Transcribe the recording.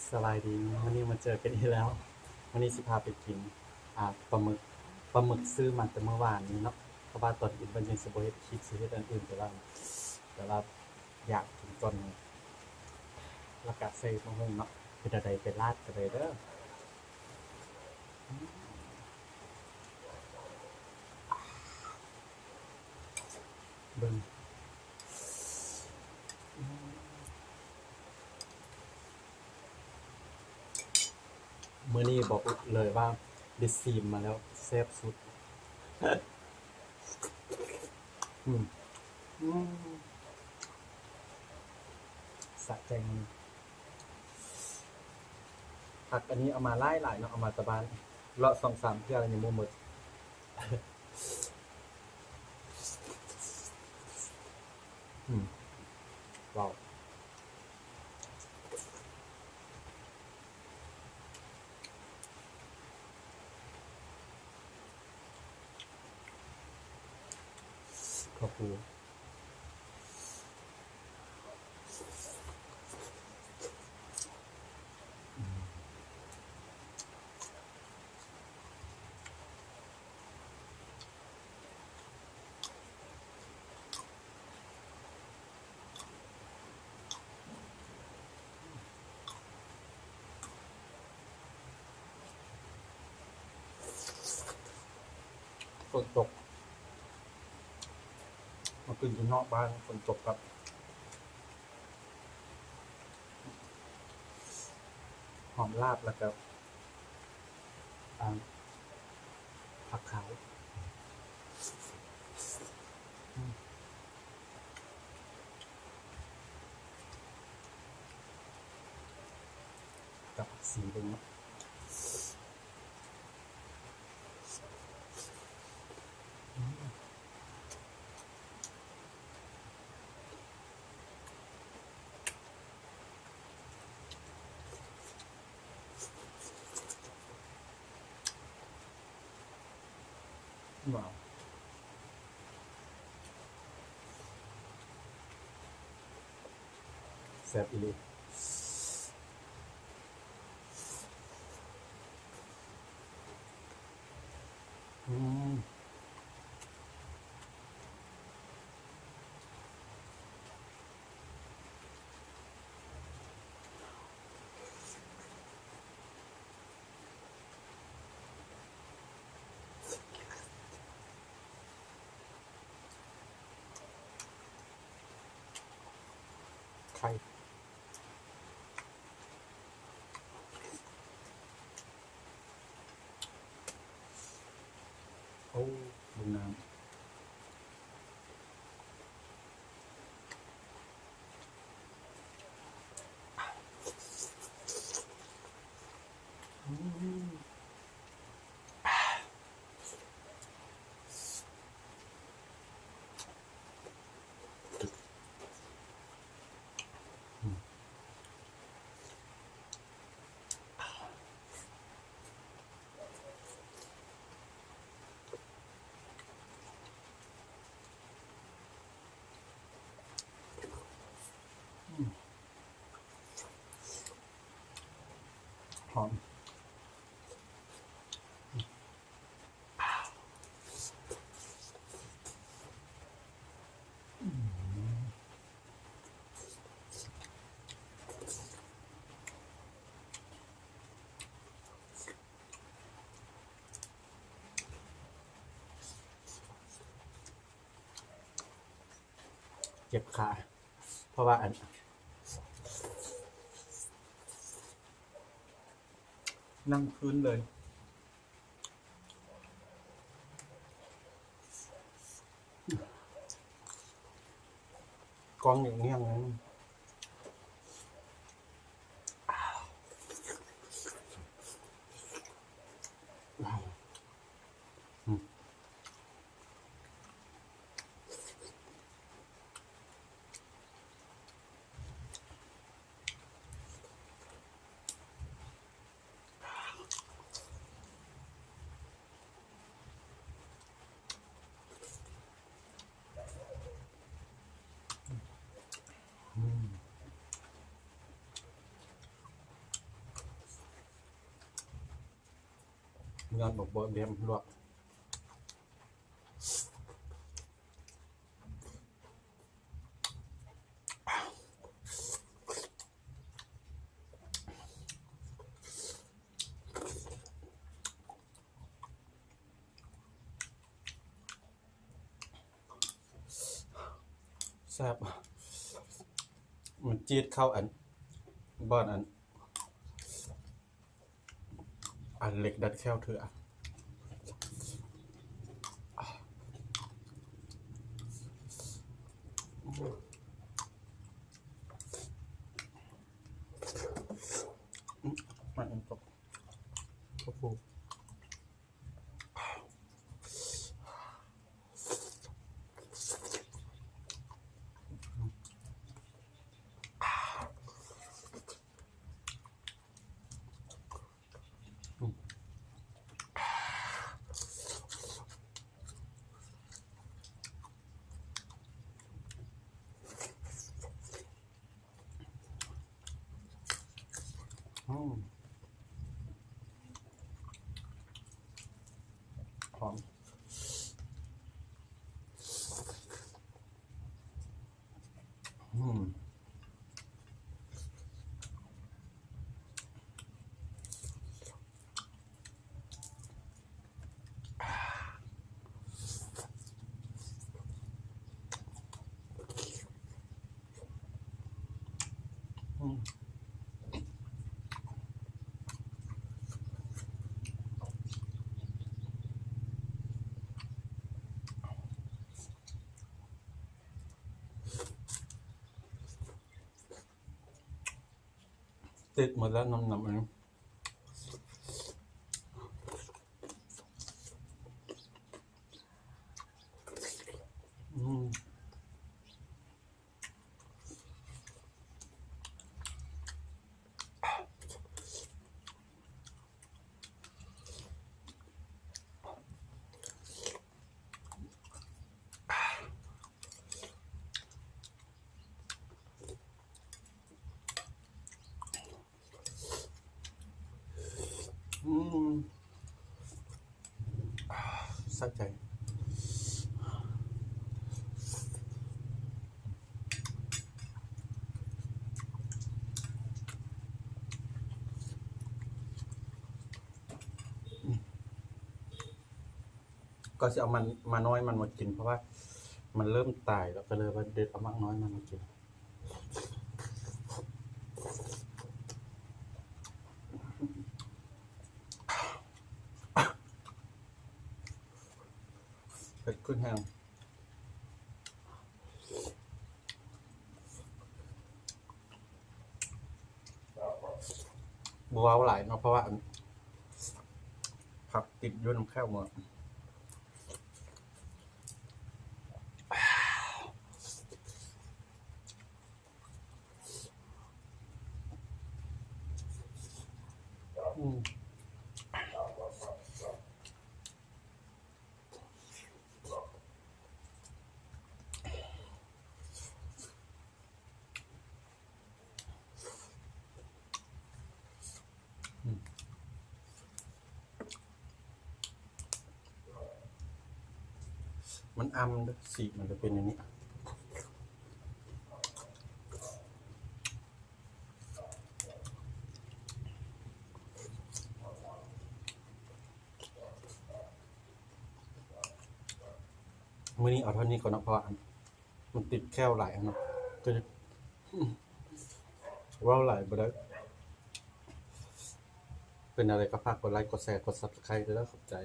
ສະບາຍດີ ມື້ນີ້ມາເຈີກັນອີກແລ້ວ. ມື້ນີ້ຊິພາໄປກິນ ອ່າ ປາໝຶກ ປາໝຶກຊື້ມາແຕ່ມື້ວານນີ້ເນາະ ເພາະວ່າຕອນອື່ນເພິ່ນຍັງຊິບໍ່ເຮັດຄລິບ ຊິເຮັດອັນອື່ນ ແຕ່ວ່າ ແຕ່ວ່າຢາກກິນກ່ອນ ແລ້ວກະໃສ່ໝາກຫຸ່ງເນາະ. ເປັນແນວໃດ ໄປລາດກັນເລີຍເດີ. ເບິ່ງ ມື້ນີ້ບອກເລີຍວ່າໄດ້ຊີມມາແລ້ວ ແຊບສຸດ. ອືມ ອືມ ສະໃຈ. ຜັກອັນນີ້ເອົາມາຫຼາຍໆເນາະ ເອົາມາແຕ່ບ້ານ ເລາະສອງສາມເທື່ອແລ້ວຍັງບໍ່ໝົດ. ອືມ ວ້າວ ເຂົ້າປູ. ຝົນຕົກ ມາກິນຢູ່ນອກບ້ານ ຝົນຕົກກັບ ຫອມລາບ ແລ້ວກະ ອ່າ ຜັກຂາວ ອືມ ກັບຜັກຊີເບິ່ງເນາະ. ວ້າວ ແຊບອີ່ຫຼີ. ອືມ. ໄຂ່ ໂອ້ ເບິ່ງນ້ຳ. ຫອມ. ເຈັບຂາ ເພາະວ່າອັນ ນັ່ງພື້ນເລີຍ. ກ້ອງຫຍັງຫຍັງ. ອື ຍອດບັກບົວແບມລວກ ແຊບ ມັນຈີດເຂົ້າອັນ ບ່ອນອັນ ອັນເຫຼັກດັດແຂ້ວເທື່ອ ມັນຕົກ ໂອ້ໂຫ. ອືມ ຫອມ ອືມ. ຕິດໝົດແລ້ວ ນ້ຳ ນ້ຳອັນນີ້ ອືມ. ອືມ ສະໃຈ ກໍຊິເອົາມັນ ໝາກນ້ອຍມັນມາກິນ ເພາະວ່າມັນເລີ່ມຕາຍແລ້ວ ກໍເລີຍວ່າເດັດເອົາໝາກນ້ອຍມັນມາກິນ. ເຜັດຂຶ້ນແຮງ ບໍ່ເວົ້າຫຼາຍເນາະ ເພາະວ່າອັນ ຜັກຕິດຢູ່ນຳແຂ້ວໝົດ. ອືມ ອືມ. ມັນອ່ຳເດີ້ ສີມັນຈະເປັນຢ່າງນີ້. ມື້ນີ້ເອົາເທົ່ານີ້ກ່ອນເນາະ ເພາະວ່າ ອັນ ມັນຕິດແຂ້ວຫຼາຍອັນເນາະ ກໍເວົ້າຫຼາຍບໍ່ໄດ້. ເປັນແນວໃດກໍຝາກກົດໄລ ກົດແຊ ກົດ Subscribe ເດີ້ ຂອບໃຈ.